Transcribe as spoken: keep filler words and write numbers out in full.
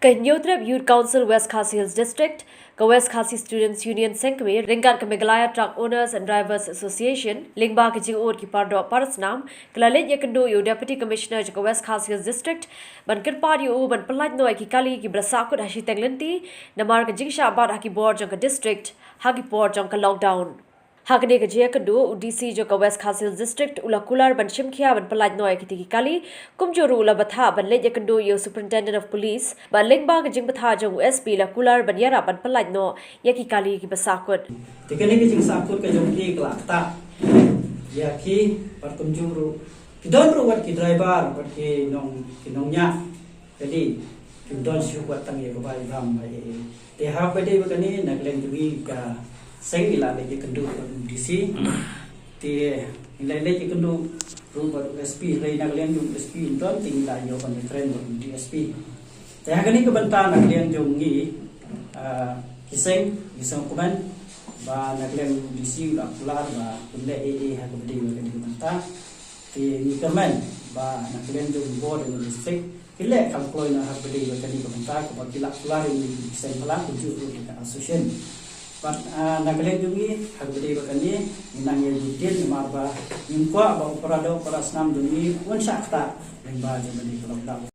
Ka Hynñiewtrep Youth Council West Khasi Hills District, ka West Khasi Students Union Sengkmie, ryngkat ka Meghalaya Truck Owners and Drivers Association, lyngba ka jingud ki pardoh parasnam, ka la leit ïakynduh ïa u Deputy Commissioner jong ka West Khasi Hills District, ban kyrpad ïa u ban pyllait noh ïa ki kali kiba la sahkut ha shiteng lynti, namar ka jingshah bat ha ki bor jong ka district ha ki por jong ka lockdown. Ha kane ka jingïakynduh, u D C jong ka West Khasi Hills District u la kular ban shim khia ban pyllait noh ïa kitei ki kali, kumjuh ruh u la bthah ban leit ïakynduh ïa u Superintendent of Police, bad lyngba ka jingbthah jong u S P la kular ban ïarap ban pyllait noh ïa ki kali kiba sahkut. Te kane ka jingsahkut ka jong ki ka la ktah ïa ki, bad kumjuh ruh ki don ruh wat ki driver, wat ki nong, ki nongñiah kali, kim don shuh wat tang ïa ka bai bam ba ïa. Te ha kaba dei bad kane, na ka liang jong ngi ka seng ngi la leit ïakynduh bad u D C. Te ngi la leit ïakynduh ruh bad u S P, hynrei na ka liang jong u S P un don, te ngi la ïoh ban ïakren bad u D S P. Te ha kane ka bynta na ka liang jong ngi, ah, ki seng, ngi sngewkmen ba na ka liang jong u D C u la kular ba un leh ei ei ha kaba dei bad kane ka bynta. Te ngi kyrmen ba na ka liang jong u bor jong ka district ki leh kham kloi na ha kaba dei bad kane ka bynta, kaba ki la kular ïa ngi ki seng palat, kumjuh ruh ïa ka association. Bad, ah, na ka liang jong ngi ha kaba dei bad kane, ngi nang ïa detail namar ba ngim kwah ba u pardoh parasnam jong ngi un shah ktah lyngba jong kane ka lockdown.